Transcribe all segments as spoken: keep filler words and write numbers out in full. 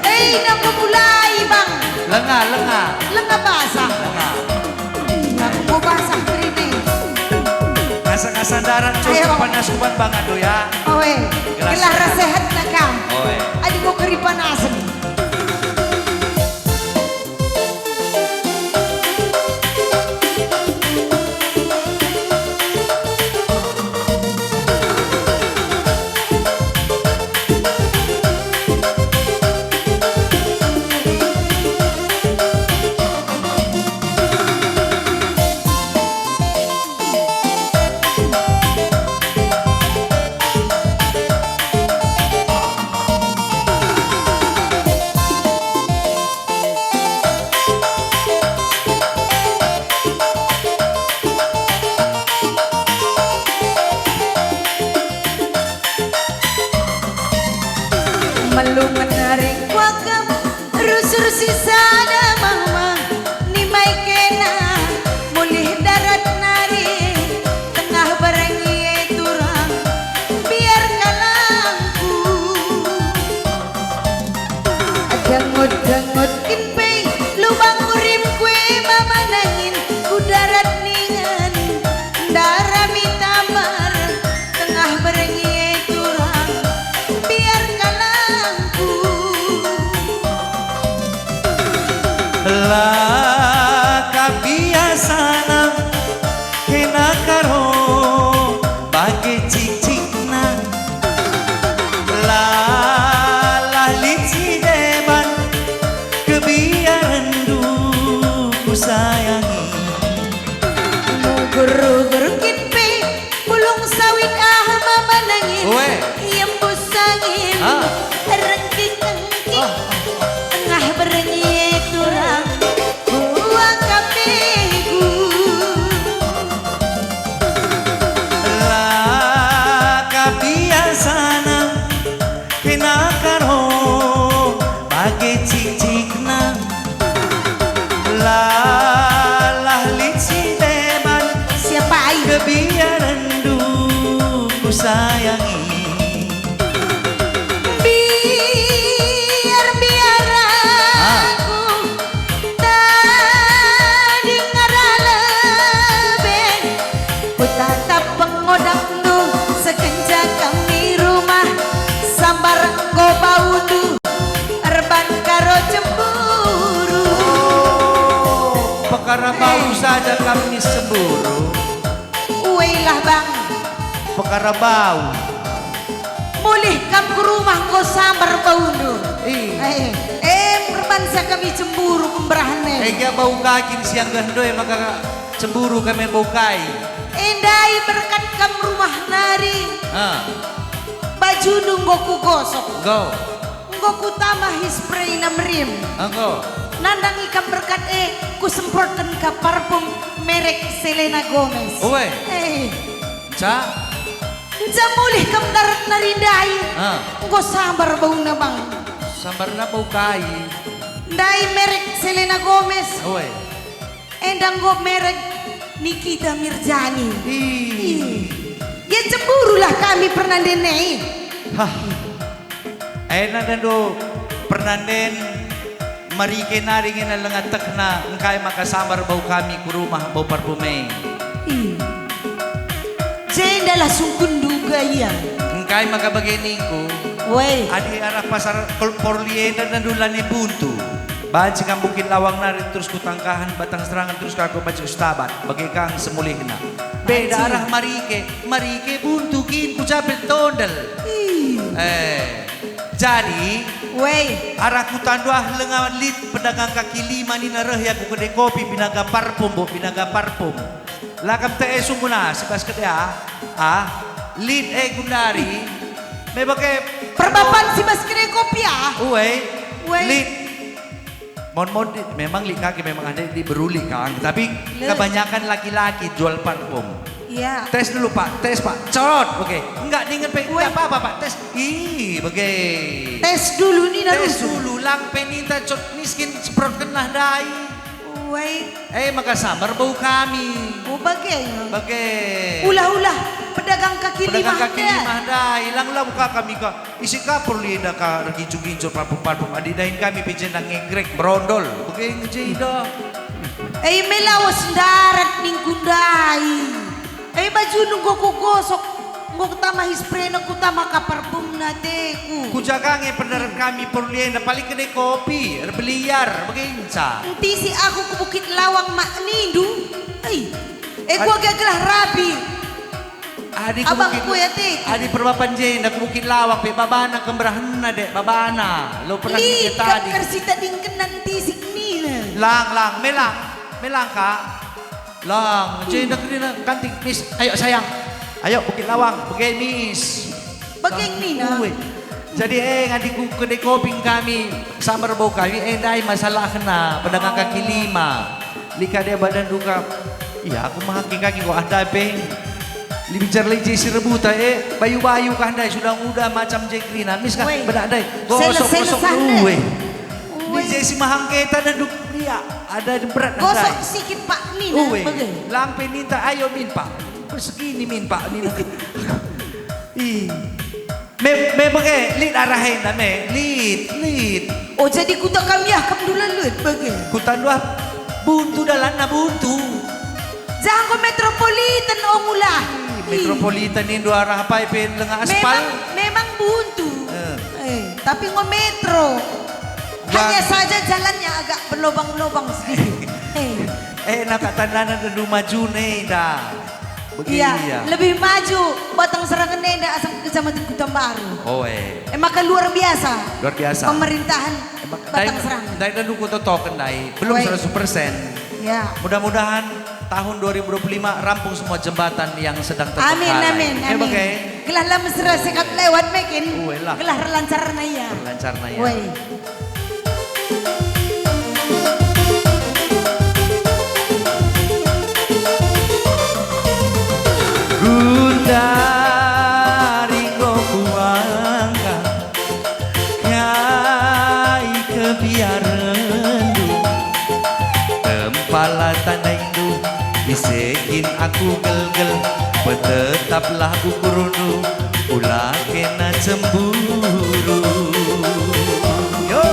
Eh, nangko mulai, Bang. Lenga, lenga. Lenga basah. Lenga. Nangko basah kerine. Asa-asa darat, ayo, cukup panas kuban bangat do ya. Oe, gelas gelah sehat. Sehat na kam. Oe. Adi enggo keri panasen. Melungen ring kuakap, rusur si sada mama, nimai kena, mulih darat nari, tengah berengi turang, biar kalangku. Dengut-dengut kin pe lubang uripku e mama nangin ku darat ningen, ndarami tambar tengah berengi turang, biar kalangku. La ka biasana kena karo bage cikcikna. La lah lit si deban kebiarenndu kusayangi. Mugur-ugur kin pe pulung sawit ah mama nangin. Ue. Iembus angin. Ah. Rengking-engking. Ah. Tengah berengi turang. Kuakap begu. La ka biasana kena karo bage cikcikna. La lah lit si deban. Siapa ai? Kebiarenndu kusayangi. Biar-biar aku tading ngarah lebe, kutatap pengodakndu sekenca kami rumah sambar enggo baundu erban karo cemburu. Oh, pekara bau saja kami cemburu. Uelah, Bang. Pekara bau. Mulih kam ku rumah enggo sambar baundu. Ih. Eh, em erbansa kami cemburu pemberahen e. Ega bau kai kin si ianggehndu e maka cemburu kami bau kai. Ndai berkat kam rumah nari. Ah. Bajundu enggo kugosok. Enggo. Enggo kutambah spray na merim. Enggo. Nandangi kam berkat e, kusemprotken ka parfum merek Selena Gomez. Ue. Eh. Ca? Nca mulih kam darat nari ndai. Ah. Enggo sambar bauna, Bang. Sambarna bau kai? Ndai merek Selena Gomez. Ue. Enda enggo merek Nikita Mirjani. Ih. Ih. Ya cemburulah kami pernanden e. Hah. Ena dando pernanden Marike nari ngena lenga tekna, engkai maka sambar bau kami ku rumah bau parpume. Ih. Jendalah sungkunndu uga ia. Engkai maka bage ningku? Weh. Adi arah pasar Kol-, Porli enda nandulani buntu. Banci kam Bukit Lawang nari terus ku Tangkahan, Batang Serangan terus ka ku banci ku Setabat, bage kang semulihna. Beda banci. Arah Marike, Marike buntu kin ku Capil Tondel. Ih. Eh, jadi, weh. Arah ku Tanduah lenga lit pedagang kaki lima nina reh ia ku kedai kopi binaga parfum, bo, binaga parfum. La kam teh sungguhna si bas kedai ah. Ah, lit e gundari. Me bage perbapan si bas kedai kopi ah. Uwe. Uwe. Lit. Mon-mon di, memang lit kaki memang ada di beruli kang, tapi kebanyakan laki-laki jual parfum. Iya. Tes dulu, Pak, tes, Pak. Corot. Oke. Enggak, ningen pe, enggak apa-apa, Pak. Tes. Ih, bage. Tes dulu nih, tes dulu, lang pe ninta cot miskin semprotkenlah ndai. Wai. Eh, maka sambar bau kami. Oh, bage. Bage. Ulah-ulah, pedagang kaki Pedagang lima kaki deh. Lima dai, lang-lang ka kami ka. Isi ka perlu enda ka ergincu-gincu parpum-parpum adi dahin kami pe jenda ngegrek berondol. Bage nge jenda. Eh, me lawes ndarat ningku ndai. Eh, bajundu enggo kugosok, enggo kutamahi sprayna, kutama ka parpumna ateku. Kujaga nge penderen kami perlu enda, paling kedai kopi, erbeliar, beginca. Enti si aku ku Bukit Lawang mak nindu, hei, eh, Ad- kuage gelah rabi. Adi ku Abang Bukit, ku ateku. Adi perbapan jenda ku Bukit Lawang pe babana kemberahenna dek, babana. Lo pernah Lit, nge tadi. Kan ersitadingkenna enti si nina. Lang, lang, melang, melang, Kak. Lang, je nda kerina kanting, Mis. Ayo, sayang. Ayo, Bukit Lawang, bage, Mis. Bage nina. Uwe. Jadi, eh, ngadi ku kedai kopi kami, sambar bau kami, eh, ndai masalahna, pedagang kaki lima. Lit ka deba badan duka. Iya, aku mahaki kaki kok, ah, ndai pe. Lit bicara lit je si rebuta, eh, bayu-bayu kah ndai, sudah nguda macam je kerina. Mis kah, Weh. Bedak ndai. Gosok, Selesai gosok, sahne. Uwe. Uwe. Lit je si mahangketa dan duk lia. Ada berat Gosok ndai. Sikit, Pak, nina, Uwe, bage. Lang pe ninta, ayo min, Pak. Persegini min, Pak, nina. Ih. Me, me bage, lit arah enda, me. Lit, lit. Oh, jadi kuta kami ah kam dula lit, bage. Kuta nduah buntu dalanna buntu. Jango metropolitan, oh, ngulah. Ih, metropolitan nindu arah apai pe langa aspal. Memang, memang buntu. Eh. Eh, tapi ngo metro. Hanya saja jalannya agak berlobang-lobang sedikit. Eh. Eh, naka tandana dendu maju nih, dah. Begini Iya, ya. Lebih maju Batang Serangan enda asal Kecamatan Kuta Baru. Oh, eh. Eh, maka luar biasa. Luar biasa. Pemerintahan Eh, mak-, Batang ndai, Serangan. Ndai dendu kutotoken ndai. Belum Weh. Seratus persen. Ya. Mudah-mudahan tahun dua ribu dua puluh lima rampung semua jembatan yang sedang terbengkalai. Amin, amin, Eh, amin. Bage. Gelah la mesra sekat lewat mekin. Uwe lah. Gelah erlancarna ia. Erlancarna ia. Woi. Gundari enggo kuangka, kai kebiarenndu. Tempala tandaindu, ise kin aku gelgel, petetaplah ukurndu, ula kena cemburu. Yo.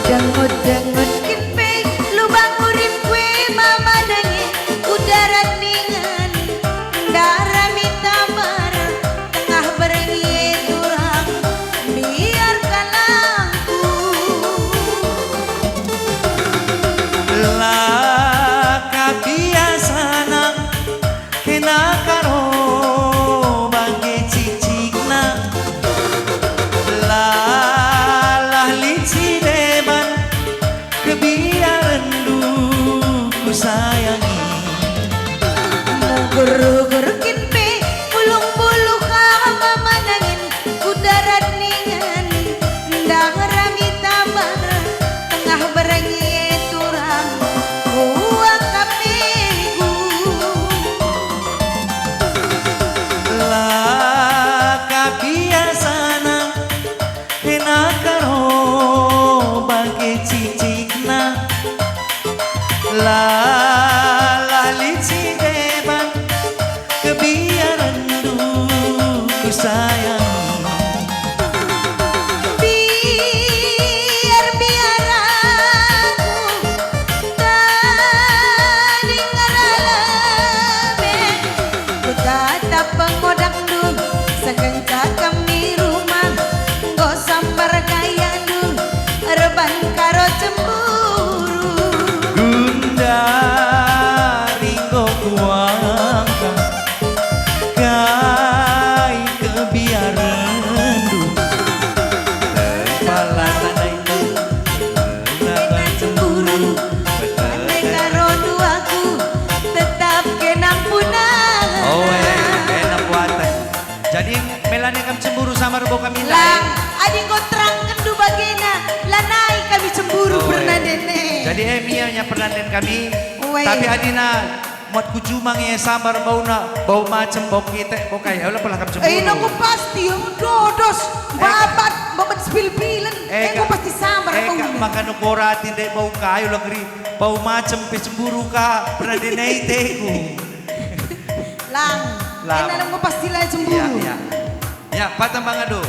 Dengut-dengut kin pe lubang uripku e mama dengi, ku darat ningen ndarami tambar, tengah berngi e turang mbiar kalangku. La ka biasana, kena karo bage cicikna. Lalah lit si deban, kebiarenndu kusayangi. Muger-uger kin pe, mulung buluh ka mama nangin, ku darat ningen, ndang rami tambar, tengah berngi e turang, kuakap begu. La ka biasana, kena karo bage cicikna. Lalah lit si deban, kebiarenndu kusayangi. Biar-biar aku tading lebe, kutatap pengodangndu, sekenca kami rumah, enggo sambar gayandu, erban karo cemburu. Gundari enggo kuangka, kai kebiarenndu. Tempala tandaindu, kenapa cemburu. Ate karo duaku, tetap kena punangen. Oh, eh, kena kuaten. Jadi, melane kam cemburu sama rebo kami ndai? Lang, adi enggo terangkenndu bagena, lanai kami cemburu. Oh, eh. Pernanden e. Jadi, eh, mia nya pernanden kami. Uwe. Tapi adina, muat ku juma nge sambar bauna, bau macem, bau ketek, bau kai. Ayolah, pelah kam cemburu. Eh, nunggu pasti, dodos, Eh. babat, Obat sepil-pilen, eh, enggo pasti sambar eh, baunya. Maka nukorati ndai bau kayu lageri, bau macem pe cemburu ka, pernah denai teku. Lang, lang. Enak enggo pasti la cemburu. Iya, iya. Ya, patah mangado.